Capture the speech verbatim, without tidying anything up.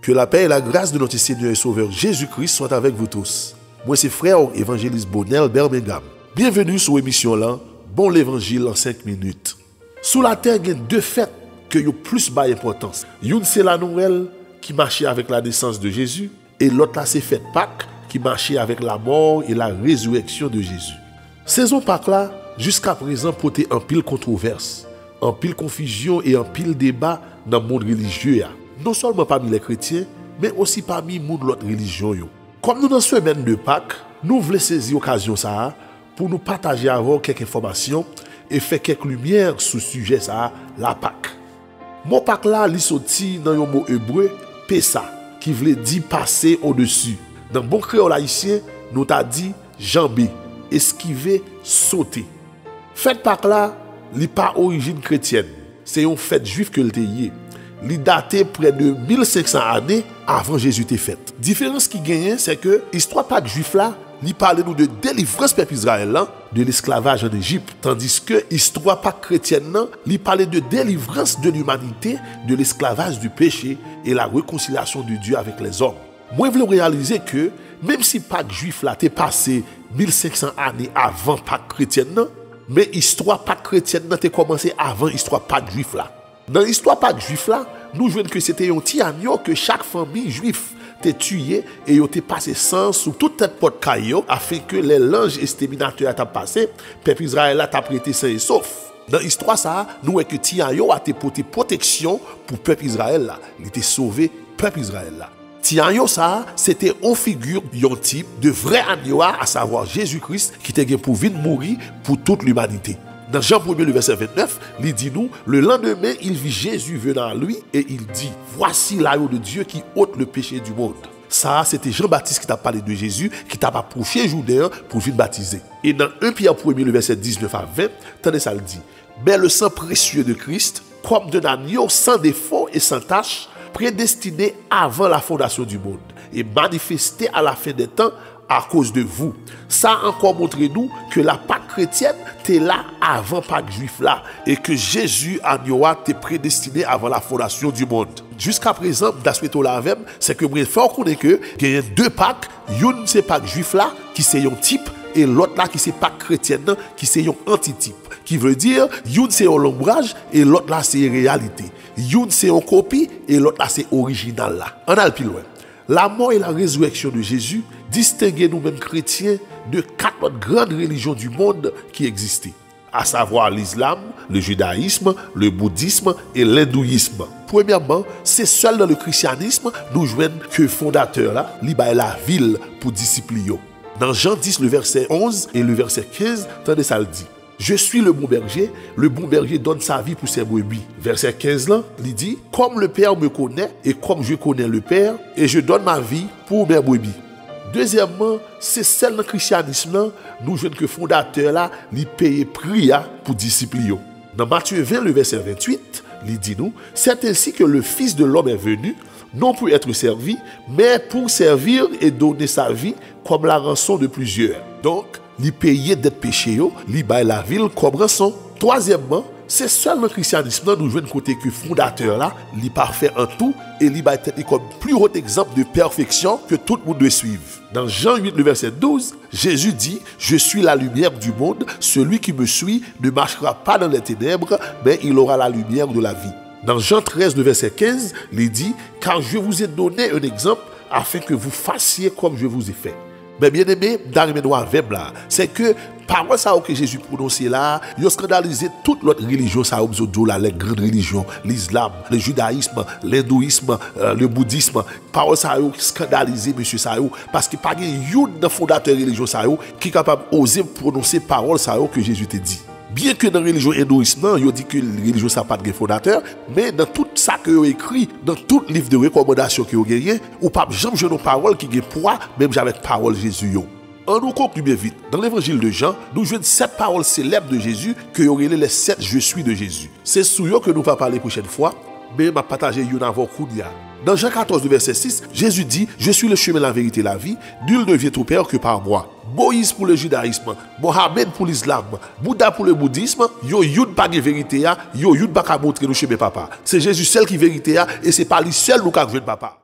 Que la paix et la grâce de notre Seigneur et Sauveur Jésus-Christ soient avec vous tous. Mwen se frè w, Evanjelis Bonel Bermengam. Byenveni sou emisyon lan, Bon Levanjil an senk minit. Sou latè, gen de fèt ke yo plis bay enpòtans. Youn se la Nwèl, ki mache avèk la nesans de Jezi, e lòt la se fèt Pak, ki mache avèk la mò e la rezirèksyon de Jezi. Sezon Pak la, jiska prezan, pote anpil kontwovès, anpil konfizyon e anpil deba nan mond relijye a, non sèlman pami lè kretyen, men osi pami moun lòt relijyon yo. Kòm nou nan semèn de Pak, nou vle sezi okazyon sa a pou nou pataje avè w kèk enfòmasyon e fè kèk limyè sou sijè sa a, la Pak. Mo Pak la, li soti nan yon mo ebre, pesa, ki vle di pase odesi. Nan bon kreyòl ayisyen, nou ta di janbe, eskive, sote. Fèt Pak la, li pa orijin kretyèn. Se yon fèt jwif ke l te ye. Li date prè de mil senk san ane avan Jezi te fèt. Diferans ki genyen, se ke istwa Pak jwif la, li pale nou de delivrans pèp Izrayèl la de lesklavaj ann Ejip, tandiske istwa Pak kretyèn nan, li pale de delivrans de limanite de lesklavaj di peche e la rekonsilyasyon de Dye avèk lèzòm. Mwen vle w reyalize ke, menm si Pak jwif la te pase mil senk san ane avan Pak kretyèn nan, men istwa Pak kretyèn nan te kòmanse avan istwa Pak jwif la. Nan istwa Pak jwif la, nou jwenn ke se te yon ti anyo ke chak fanmi jwif te tiye e yo te pase san sou tout tèt pòt kay yo, afenke lè lanj eksteminatè a t ap pase, pèp Izrayèl la t ap rete sen e sof. Nan istwa sa a, nou wè ke ti anyo a te pote pwoteksyon pou pèp Izrayèl la. Li te sove pèp Izrayèl la. Ti anyo sa a, se te yon figi, yon tip de vrè anyo a, asavwa Jezi Kris, ki te gen pou vin mouri pou tout limanite. Nan Jan premye, le vèsè vennèf, li di nou, Le lendemain, il vit Jésus venant à lui, et il dit, Voici l'agneau de Dieu qui ôte le péché du monde. Sa a, se te Jan Batis ki t ap pale de Jezi, ki t ap apwoche Jouden an pou vin batize. E nan en Pyè premye, le vèsè diznèf a ven, tande sa l di, Mais le sang précieux de Christ, comme d'un agneau sans défaut et sans tache, prédestiné avant la fondation du monde et manifesté à la fin des temps à cause de vous. Sa ankò montre nou ke la Pak kretyèn te la avan Pak jwif la e ke Jezi, anyo a, te predestine avan la fondasyon di mond. Jiskaprezan, m ta swete w la avè m, se ke mwen fè w konnen ke genyen de Pak, youn se Pak jwif la, ki se yon tip, e lòt la ki se Pak kretyèn nan, ki se yon antitip. Ki vle di, youn se yon lonbraj e lòt la se reyalite. Youn se yon kopi e lòt la se orijinal la. Ann al pi lwen. Lamò e la rezirèksyon de Jezi distenge nou menm kretyen de kat lòt grann relijyon di mond ki egziste, asavwa lizlam, le jidayism, le boudism e lendouyism. Premyèman, se sèl nan le krisyanism nou jwenn ke fondatè la, li bay lavi l pou disip li yo. Nan Jan dis, le vèsè onz e le vèsè kenz, tande sa l di. Je suis le bon berger, le bon berger donne sa vie pour ses brebis. Vèsè kenz lan, li di, Comme le Père me connaît et comme je connais le Père, et je donne ma vie pour mes brebis. Dezyèmman, se sèl nan krisyanism lan nou jwenn ke fondatè la, li peye pri a pou disip li yo. Nan Matye ven, le vèsè venntuit, li di nou, C'est ainsi que le Fils de l'homme est venu, non pour être servi, mais pour servir et donner sa vie comme la rançon de plusieurs. Donk, li peye dèt peche yo, li bay lavi l kòm ranson. Twazyèmman, se sèl nan krisyanism lan nou jwenn kote ke fondatè la, li pafè an tou e li bay tèt li kòm pli wot egzanp de pèfeksyon ke tout moun dwe swiv. Nan Jan uit, le vèsè douz, Jezi di, Je suis la lumière du monde, celui qui me suit ne marchera pas dans les ténèbres, mais il aura la lumière de la vie. Nan Jan trèz, le vèsè kenz, li di, Car je vous ai donné un exemple, afin que vous fassiez comme je vous ai fait. Men byeneme, m ta renmen nou avè m la. Se ke pawòl sa yo ke Jezi pwononse la, yo eskandalize tout lòt relijyon sa yo m sot di w la, les grandes religions, lizlam, le jidayism, lendouyism, euh, le boudism. Pawòl sa yo eskandalize mesye sa yo, paske pa gen youn nan fondatè relijyon sa yo ki kapab oze pwononse pawòl sa yo ke Jezi te di. Byenke nan relijyon endouyis lan, yo di ke relijyon sa pa t gen fondatè, men nan tout sa ke yo ekri, nan tout liv de rekòmandasyon ke yo genyen, ou p ap janm jwenn yon pawòl ki gen pwa menm jan avèk pawòl Jezi yo. Ann nou konkli byen vit. Nan Levanjil de Jan, nou jwenn sèt pawòl selèb de Jezi ke yo rele les sept je suis de Jésus. Se sou yo ke nou va pale pwochèn fwa, men m ap pataje youn avè w kounye a. Nan Jan katòz, vèsè sis, Jezi di, Je suis le chemin, la vérité, la vie, nul ne vient au Père que par moi. Moyiz pou le jidayism, Mohamed pou lizlam, Bouda pou le boudism, yo youn pa gen verite a, yo youn pa ka montre nou chemen Papa. Se Jezi sèl ki verite a, e se pa li sèl nou ka jwenn Papa.